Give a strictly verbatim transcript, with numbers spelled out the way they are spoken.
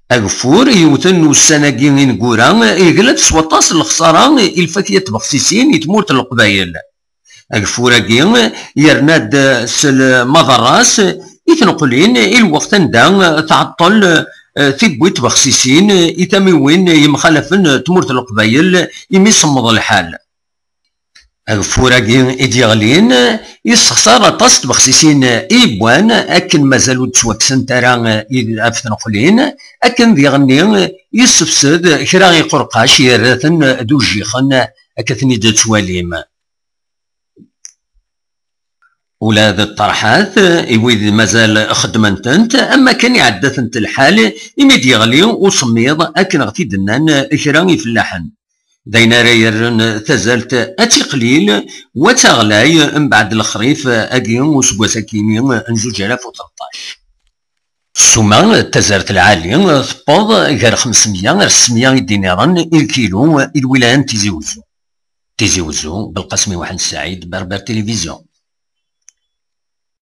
Ageffur yewten ussan-agi ineggura, yegla-d s waṭas n lexṣara i lfakya n tbexsisin i tmurt n Leqbayel. Ageffur-agi yerna-d s lmaḍerra-s i tneqlin i lweqt anda tɛeṭṭel, eh, tiwwi n tbexsisin i tamiwin yemxalafen n tmurt n Leqbayel imi semmeḍ lḥal. Ageffur-agi i d-yeɣlin yessexṣar aṭas n tbexsisin i yewwan akken mazal ur ttwakksent ara ɣef tneqlin, akken diɣenni yessefsed kra iqerqac yerra-ten d ujjixen akka ten-id-tettwalim. Ula d ṭṭerḥat i wid mazal xeddmen-tent, am akken iɛedda-tent lḥal imi d-yeɣli usemmiḍ akken ɣ t-id-nnan kra ifellaḥen. D ayen ara yerren tazart ad tiqlil u ad taɣlay mbeɛd lexrif-agi useggas-akini n zuǧ alaf u tleṭṭac. Ssuma n tazart lɛali tewweḍ gar xemsemya ar settemya i d-iniren i lkilu i lwilaya n Tizi Uzzu. Tizi Uzzu, Belqasem Muḥend Saɛid, Berber Télévision.